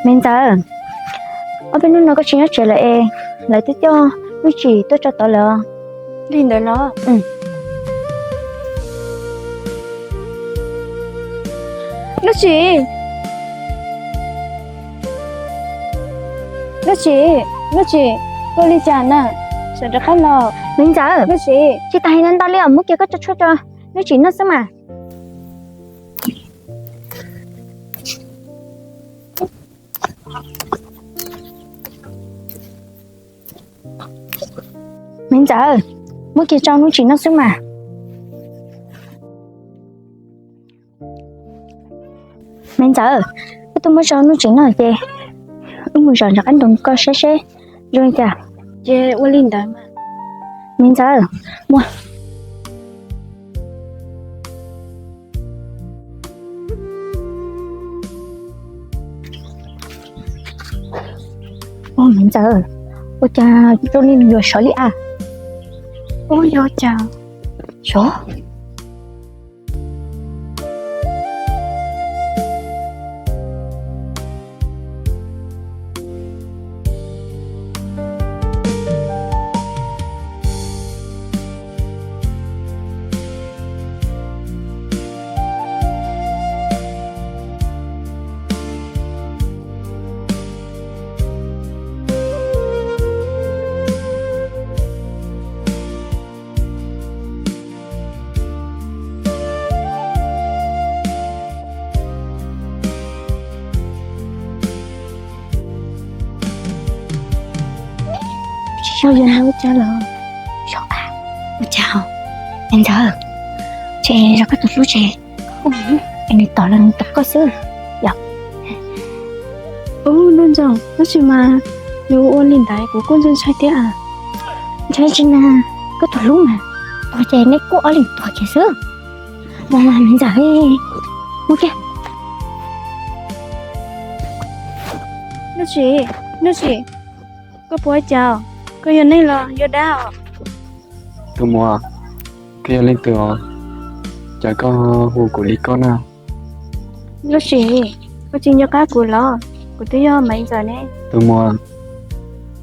Me Ntxawm, ob peb hnub no koj tsis nyob tsev lawm es lawv twb coj Nuj Tsim tuaj tso tod lawm os. Li ntawd los? Nuj Tsim, Nuj Tsim, Nuj Tsim, ua li cas na? Sawv rov qab los. Me Ntxawm, Nuj Tsim, tsis tas li ntau li os, muab kiag koj cov tshuaj rau Nuj Tsim noj xwb mas. Me Ntxawm, muab kiag rau Nuj Tsim noj xwb mas. Me Ntxawm, koj tuaj muab rau Nuj Tsim noj ces wb mus zaum nram qab ntoo koj saib seb zoo li cas. Ces ua li ntawd mas. Me Ntxawm, muab. Ua, Me Ntxawm, ua cas zoo li nws yuav sov li as? Ua, yog cas sov? Tsis yog yog no ua cas los? Yog a, ua cas hos? Es ntxawm, ces yog koj tus hlub ces es nws tom los nws tom koj xwb yom? Ub, Nuj Ntxawm, tab sis mas yus ua li ntawd kuv kuj ntshai ntshai thiab. Ntshai tsis na, koj tus hlub mas, tuag ces neb kuj ob leeg tuag kiag xwb. Mus, Me Ntxawm, mus kiag. Nuj Tsim, Nuj Tsim, koj puas ua cas? Koj yog neeg los yog dab os? Tus muam, koj yog leej twg os? Cas koj hu kuv li koj na? Nuj Tsim, koj tsis nco qab kuv los? Kuv twb yog Maiv Ntxawm ne. Tus muam,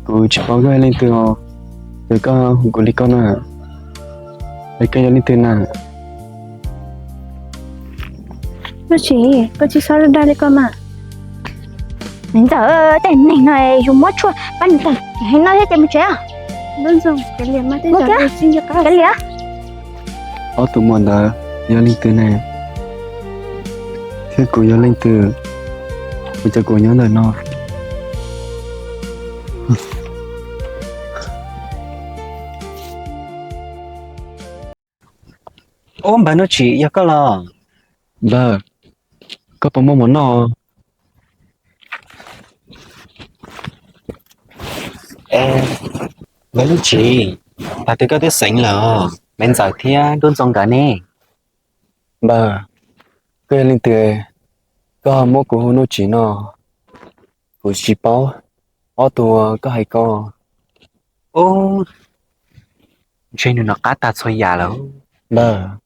kuv tsis paub koj yog leej twg os, cas koj hu kuv li koj na? Es koj yog leej twg na? Nuj Tsim, koj tsis txhob dag li koj mas. Maiv Ntxawm, tej neeg no yus muab tshuaj pab nws tag, heev no thiab ces mus tsev. Mus kiag, kav liam. Ob tug muam ntawd yog leej twg ne? Thiab kuv yog leej twg? Ua cas kuv nyob ntawm no? Ub, npawg Nuj Tsim, yog koj los? Npawg, koj puas muaj mov noj? Npawg Nuj Tsim, tag twg koj twb xeev lawm, Maiv Ntxawm thiab Nruab Ntxoo nkawd ne? Npawg, koj yog leej twg? Koj muab kuv hu Nuj Tsim no, kuv tsis paub ob tug koj hais ko. Ub, ntshe nws nov qab tag txhua yam lawm. Npawg,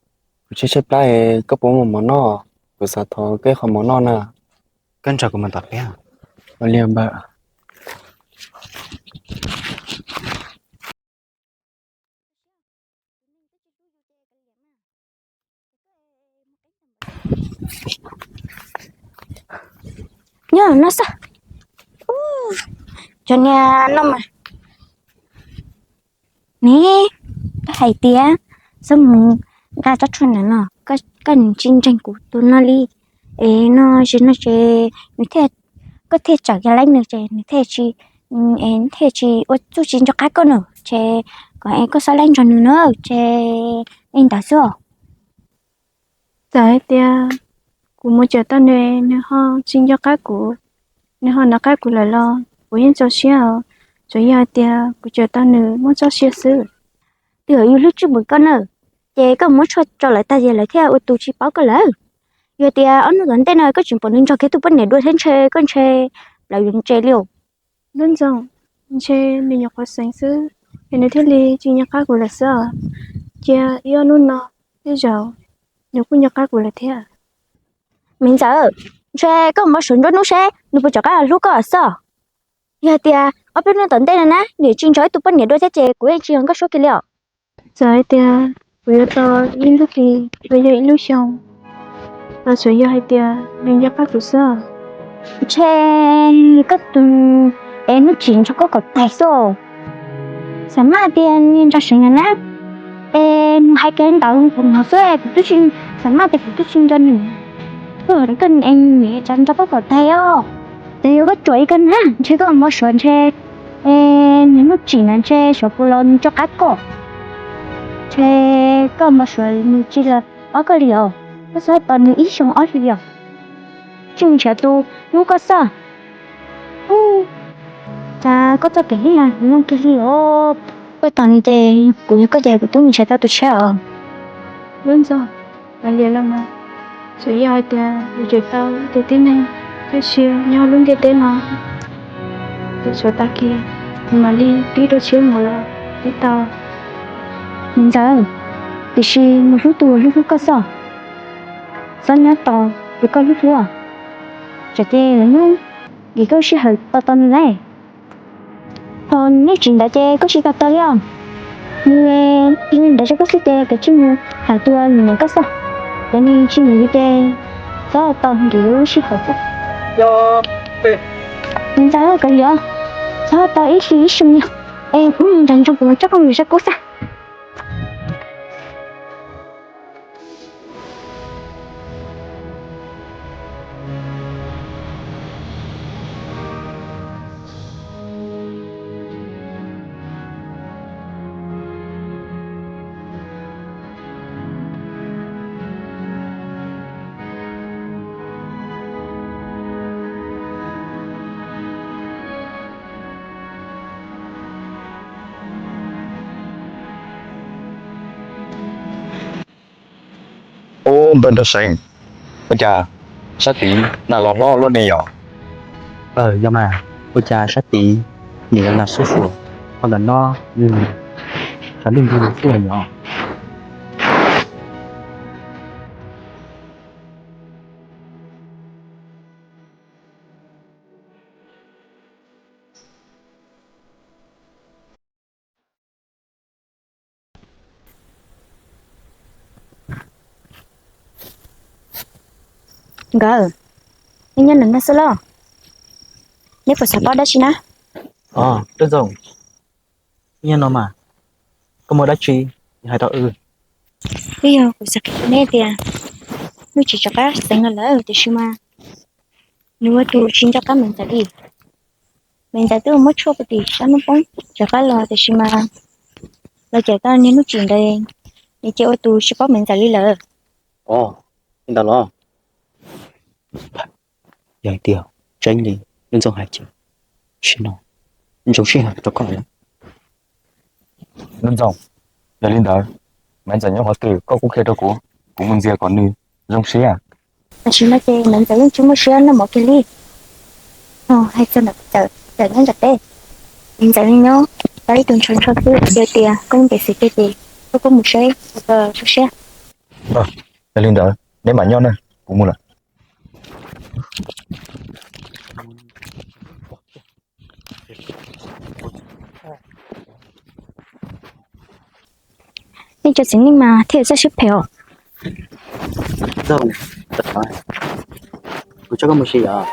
kuv tshaib tshaib plab, koj puas muaj mov noj? Kuv xav thov koj ib qho mov noj na. Koj nrog kuv mus tom teb. Ua li npawg. Nyob no xwb. Cov niag no mas. Ne, koj hais tias txhob mus nqa tsob tshuaj ntawd no, koj tsis ntseeg kuv tus no li. Es no ces no ces nws thiaj, koj thiaj tsawm yog leej nws ces nws thiaj tsis, es thiaj tsis ua txuj tsis nco qab koj no ces kom es koj xob laib nrog nws na ces li ntawd xwb os. Txawm hais tias kuv mus cawm tau nws, nws ho tsis nco qab kuv, nws ho nov qab kuv lawm los kuv yeej txaus siab os. Tsuas yog hais tias kuv cawm tau nws muaj txoj sia xwb. Twb yog yus hlub tsis npaum koj na, ces koj muab tshuaj tso lawv tag ces lawv thiaj ua tus tsis paub koj lawm. Yog tias ob hnub tom ntej no koj tseem pom nws nrog kiag tus poj niam dua thiab ntshe koj ntshe plaws yuav ntse li os. Nruab Ntxoo, ntshe nws nyuam qhuav xeev xwb es nws thiaj li tsis nco qab kuv lawm xwb os. Cia ib ob hnub no tej zaum nws kuj nco qab kuv lawm thiab. Me Ntxawm, Ntshe koj mus suav nruab hnub seb nws puas rov qab los hlub koj xwb. Yog hais tias ob peb hnub tom ntej no na nws tsis nrog ib tug poj niam dua thiab ces kuv yeej tsis yog nkauj suab kiag li os. Txawm hais tias kuv yuav tos ib lub hlis los yog ib lub xyoo los tsuas yog hais tias nws nco qab kuv xwb. Ntshe koj tus ev Nuj Tsim nrog koj kom tag xwb. Xam maj tias nws nrog seev na, es nws hais kiag ntawd kuv hnov xwb es kuv twb tsis, xam maj tias kuv twb tsis nco nws. Koj es nws tseem nrog koj kom tag os. Ces yuav koj tsuam ib koj na, ntshe koj mus suav ntshe nws Nuj Tsim na ntshe suav puas los nws rov qab koj. Ntshe koj mus suav nws tsis los paub koj li os, koj txhob tos nws ib xyoo ob hlis os. Tsis nrhiav tus hlub koj xwb. Cas koj txoj kev hlub no zoo kiag li os. Koj tos nws ces kuv yog koj ces kuv twb mus nrhiav tau tus tshiab os. Lub Ntxoog, hais li lawm mas, tsuas yog hais tias yus tseem tau ib tug tib neeg txoj sia nyob lub ntiaj teb no, ces tshuav tag kis mam li pib dua tshiab mus los pib tau. Niam ntxawm, tiam sis mus hlub tus hlub hlub koj xwb, txhob nyob tos tus koj hlub hlub. Tsam ces lawv hnub vim koj sij hawm tos tos nws lawm. Thaum nws tsis ntawd ces koj tsis tau tos li os. Nws ntawd rau koj xwb ces koj tsis mus tham tus niam koj xwb. Cov neeg tsis mus li ces txhob tos nkim lub sij hawm xwb. Niam ntxawm, koj yuav txhob tos ib hlis ib xyoo li. Es hnub nrog nrog kuv coj koj mus saib kub xwb. Ub, npawg Nraug Seev, ua cas sab tid nas los hlob luaj li yom? Yog mas, ua cas sab tid nim no nas sub suas, ho ntawm no tshav ntuj nti tuaj yom? Nkawd, neb nyob ntawm no xwb los? Neb puas xav paub dab tsi na? Os, Tub Ntxoog, nyob no mas, koj muaj dab tsi hais rau wb. Twb yog kuv xav qhia rau neb tias Nuj Tsim rov qab xeev no lawm tiam sis mas nws ua tus tsis nco qab Maiv Ntxawm li. Maiv Ntxawm twb muab tshuaj puag tim sab hnub poob rov qab los tiam sis mas los cawm tau niag Nuj Tsim ntawd, nws ces ua tus tsis paub Maiv Ntxawm li lawm. Os, li ntawd los? Yog hais tias tseeb li Nuj Ntxoog hais ces, sim no zoo sij hawm rau koj lawm. Nuj Ntxoog, yog li ntawd Maiv Ntxawm nyob qhov twg koj kuj qhia rau kuv, kuv mus ntxias kom nws zoo siab. Tam sim no ces Maiv Ntxawm yeej tsis muaj siab noj mov kiag li. Hais txog ntawm Txawm, Txawm nyob nram teb, Maiv Ntxawm nyob tau ib tug ntshaw ntshaw xwb, yog tias koj yeej pem xwm tiag ces koj kuj mus saib zoo siab. Yog li ntawd neb mam nyob na, kuv mus lawm. Nej cov txiv neej mas thiaj txawj siab phem os. Kuv coj koj mus si os.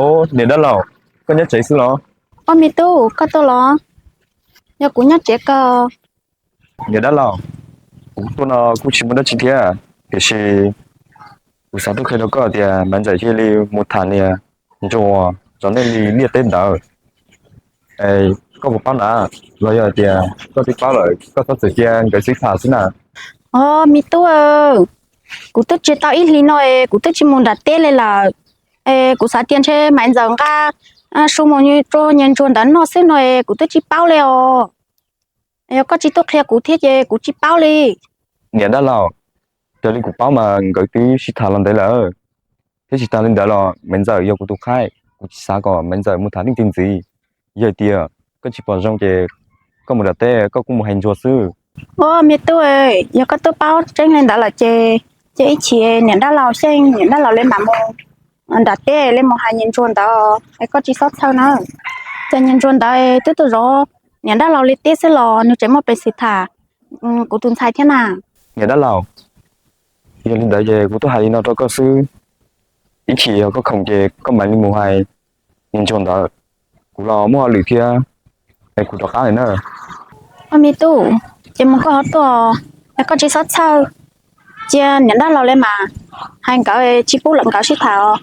Ub, niam dab laug, koj nyob tsev xwb los? Ob me tub, koj tuaj los? Yog kuv nyob tsev ko. Niam dab laug, kuv tuaj no kuj tsis muaj dab tsi thiab, tiam sis Kuv xav tuaj qhia rau koj tias Maiv Ntxawm cia li mus tham niam Ntsuag zov nej li liaj teb ntawd. Koj puas paub na? Los yog tias koj twb paub lawm koj txhob txwm cia nkawd xwb tham xwb na. Os, me tub, kuv twb tsis tau ib hlis no es kuv twb tsis mus nram teb li lawm. Es kuv xav tias ntshe Maiv Ntxawm nqa su mus rau niam Ntsuag ntawd noj xwb no es kuv twb tsis paub li os. Yog koj tsis tuaj qhia kuv thiab ces kuv tsis paub li. Niam dab laug, raws li kuv paub mas nkawd twb sib tham los ntev lawm, thiab tsis tas li ntawd los Maiv Ntxawm yog kuv tus khaib, kuv tsis xav kom Maiv Ntxawm mus tham leej twg ntxiv. Yog hais tias koj tsis pom zoo ces koj mus nram teb koj kuj mus hais Ntsuag xwb. Os, me tub, yog koj twb paub tseeb li ntawd lawm ces, ces ib chim niam dab laug xyeej niam dab laug li mam mus nram teb li mus hais niam Ntsuag ntawd es koj tsis txhob txhawj na. Ces niam Ntsuag ntawd twb tuaj zov niam dab laug li teb xwb los nws tseem muaj peev xwm tham kuv tus ntxhais thiab na. Niam dab laug, yog li ntawd ces kuv twb hais li no rau koj xwb, ib chim yog koj khoom ces koj mam li mus hais niam Ntsuag ntawd, kuv los muaj hauj lwm thiab es kuv rov qab lawm na. Os, me tub, ces mus koj ho tuaj, es koj tsis txhob txhawj, cia niam dab laug li mas hais nkawd tsis pub lawm nkawd sib tham os.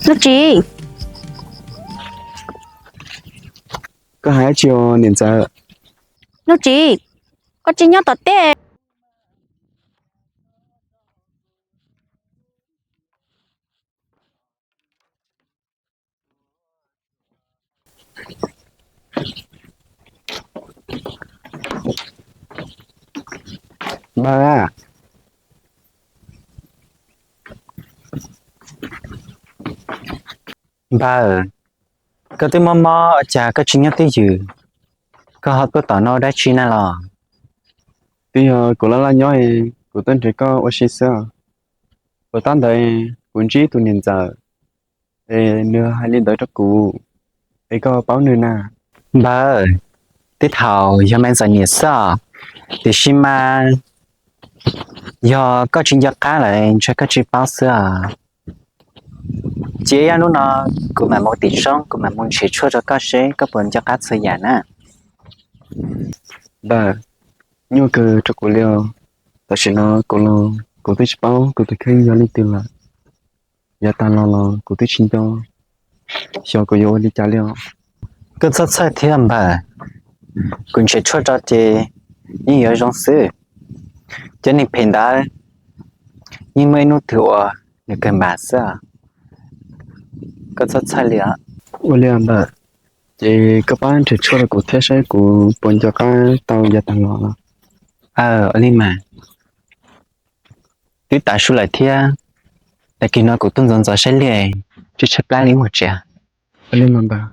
Nuj Tsis. Koj hais dab tsi os niam ntxawm? Nuj Tsis, koj tsis nyob tom teb? Npawg, npawg, koj twb mob mob ua cas koj tsis nyob twj ywm, koj ho tuaj tom no dab tsi na los? Twb yog kuv laj laj nyob, kuv tuaj nrhiav koj ua si xwb. Puas tab ntawd kuv ntsib tus niam ntxawm es nws hais li ntawd rau kuv, es koj paub nws na? Npawg, tej thaum yog me ntxawm niam xwb os, tiam sis mas yog koj tsis nco qab lawm ntshe koj tsis paub xwb os. Cia ib hnub no kuv mam mus tim tshoob, kuv mam mus nrhiav tshuaj rau koj seb koj puas nco qab txhua yam na. Npawg, nyuaj kawg rau kuv li os. Tam sim no kuv los kuv twb tsis paub kuv tus kheej yog leej twg lawm. Yav tag los los kuv twb tsis nco xyov kuv yuav ua li cas li os. Koj txhob txhawj thiab npawg, kuv nrhiav tshuaj rau ces yeej yuav zoo xwb. Cov neeg phem ntawd yeej muaj ib hnub twg uas nws kawg npam xwb. Koj txhob txhawj li os. Ua li npawg, ces koj pab nrhiav tshuaj rau kuv thiab saib kuv puas nco qab tau yav tag los. Aw, ua li mas. Twb tav su lawm thiab, tag kis no kuv tuaj ntxov ntxov saib liaj, tshaib tshaib plab li mus tsev. Ua li mas npawg.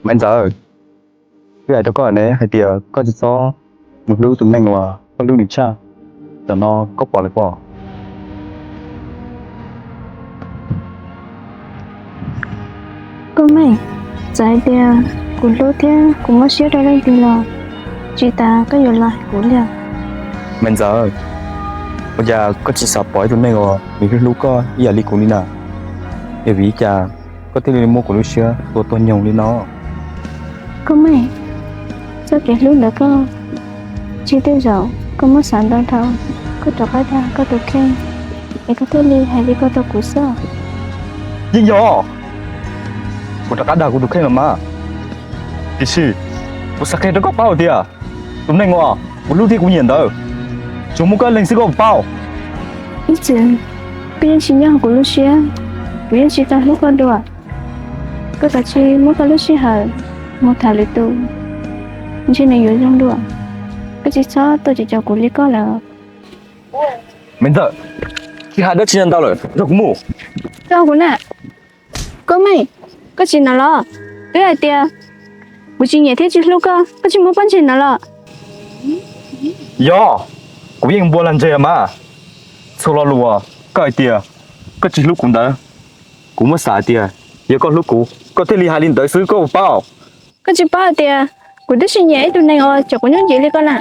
Maiv Ntxawm, wb hais rau koj ne hais tias koj tsis txhob mus hlub tus neeg uas koj hlub nws tshaj, tam no koj pom lawm pob? Koj Meej, txawm hais tias kuv hlub thiab kuv muab siab rau leej twg los tsis tas koj yuav los hais kuv li. Maiv Ntxawm, ua cas koj tsis xav pom ib tug neeg uas nws hlub hlub koj ib yam li kuv li na? Yog vim li cas koj thiaj li muab kuv lub siab tua tuag nyoog li no? Koj Meej, txoj kev hlub ntawd koj, tsis tej zaum koj muab xav ntau dhau, koj rov qab dag koj tus kheej, es koj thiaj li hais li ko rau kuv xwb. Yeej yog kuv rov qab dag kuv tus kheej los mas, tiam sis kuv xav qhia rau koj paub tias tus neeg uas kuv hlub thiab kuv nyiam ntawd tsuas muaj koj ib leeg xwb koj puas paub? Ib txwm koj yeej tsis nyob hauv kuv lub siab, kuv yeej tsis tau hlub koj dua. Koj kav tsij muab koj lub sij hawm mus tham lwm tus, ntshe nws yuav zoo dua. Koj tsis txhob tuaj cem caum kuv li koj lawm. Maiv Ntxawm, tsis hais dab tsi ntau lawm, nrog kuv mus. Nrog kuv na? Koj Meej, koj tsis hnov los? Twb hais tias kuv tsis nyiam thiab tsis hlub koj, koj tsis muab pob ntseg hnov los? Yog, kuv yeej npua lag ntseg mas. Txhua lo lus uas koj hais tias koj tsis hlub kuv ntawd, kuv muab xav hais tias yog koj hlub kuv koj thiaj li hais li ntawd xwb koj puas paub? Koj tsis paub hais tias kuv twb tsis nyiam ib tug neeg uas cem kuv nyob ncig li koj na.